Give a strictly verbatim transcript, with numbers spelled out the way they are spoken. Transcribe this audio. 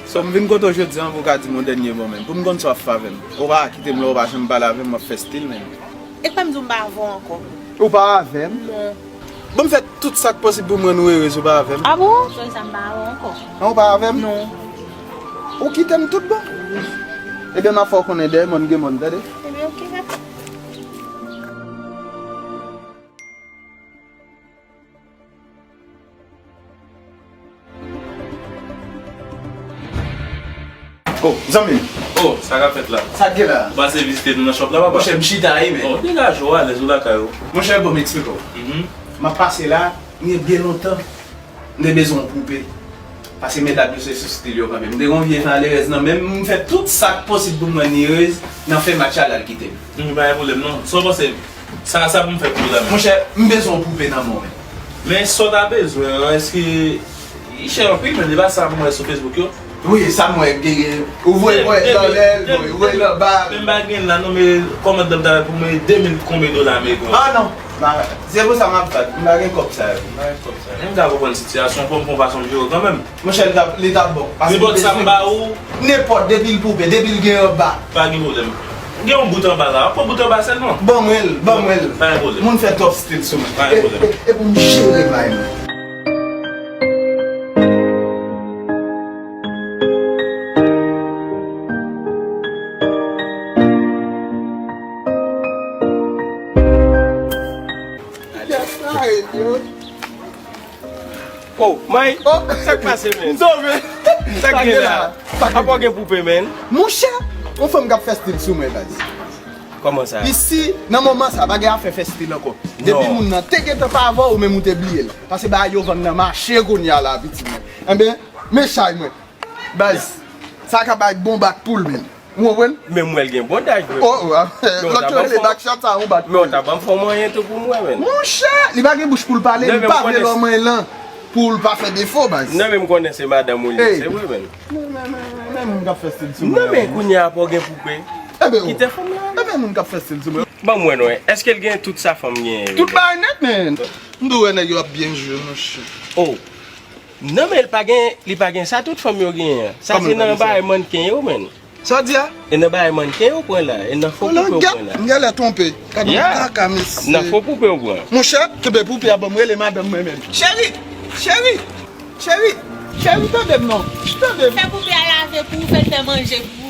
So, m vin kote w jodi an pou w ka di m yon dènye mo, menm. Pou m konn sa w ap fè avè m. Ou pa kite m la, ou pa janm pale avè m, w ap fè stil, menm. E kwè m di w m pa avè w ankò. Ou pa avè m? Non. Bon, m fè tout sa k posib pou m rann ou erez, ou pa avè m. A bon? Jodi sa m pa avè w ankò. An, ou pa avè m? Non. Ou kite m tout bon? Ebyen, m ap fè w konnen dèyè mòn gen mòn, tande? Ebyen, oke, papa. Oh, zanmi m. Oh, sa k ap fèt la? Sa k gen la? Ou pase vizite nou nan shop la, papa? Monchè, m chita, wi, men. Oh, degaje w, alèz ou lakay ou. Monchè, bon, m eksplike w. Mhm. M ap pase la, m gen byen lontan. M te bezwen yon poupe. Paske medam yo se sou stil yo kanmenm. M te gen yon vye malerèz nan men m, m fè tout sa k posib pou m rann li erez, nan fen match la, l al kite m. Hmm, pa gen pwoblèm non. Sa w panse? Sa, sa pou m fè pou ou la menm? Monchè, m bezwen yon poupe nan men w, men. Men sa w ta bezwen an, èske li chè anpil, men li pa sa m wè sou Facebook yo? Wi, sa m wè, gen, gen, ou voye, voye l anlè, voye, voye l anba. Men m pa gen la non, men kòmandan m ta fè pou mwen de mil konbyen dola ameriken? Ah non, se pou sa m ap bat, m pa gen kòb sa yo, m pa gen kòb sa yo. M ka konprann sitiyasyon, fò m fè yon fason m jere w kanmenm. Monchè, li t ap, li t ap bon. Paske nenpòt sa m ba ou. Nenpòt, depi l poupe, depi l gen anba. Pa gen pwoblèm. Gen yon bout anba la. Pran bout anba sèlman. Ban mwen l, ban mwen l. Pa gen pwoblèm. Moun fè twòp stil sou mwen. Pa gen pwoblèm. E, e, e pou m jere bay mwen. Yes, I hate you. Oh, May, oh, sa k pase, men? M sove. Sa k gen la? Apa w gen poupe, men? Monchè, yon fanm k ap fè stil sou mwen, baz. Kòman sa? Isi, nan moman sa, pa gen afè fè stil ankò. Depi moun nan te gentan pa avè w, ou menm ou te bliye l. Paske bagay yo vann nan mache kounye a la, pitit mwen. Enben, men chay mwen. Baz, sa ka bay bon bak poul, men. Ou konprann? Men m wè l gen bondaj, vre. Oh, oh, ah, lòt yo rele bak chat, sa yon bak. Men w ta ban m fè yon manyen tou pou m wè, men. Monchè, li pa gen bouch pou l pale, li pa vle lòt manyen lan pou l pa fè defo, baz. Non, men m konnen se madanm ou li ye, se vre, men. Men, men, men, men moun k ap fè stil sou mwen. Non, men kounye a pa w gen poupe. Kite fanm lan. Enben, moun k ap fè stil sou mwen. Ban m wè non, èske l gen tout sa fanm genyen yo? Tout bagay nèt, men. M dwe wè nèg yo ap byen jwe, monchè. Oh. Non, men li pa gen, li pa gen sa tout fanm yo genyen an. Sa se nan bagay mannken yo, men. Sa w di a? E nan bagay mannken yo pran la, e nan fo poupe yo pran la. M genlè twonpe. Gade yon kaka, mesye. Nan fo poupe yo pran. Monchè, kenbe poupe a ban m, rele madanm mwen menm. Cheri! Cheri! Cheri! Cheri, tande m non. Tande m. Fè poupe a lave pou ou, fè l fè manje pou ou.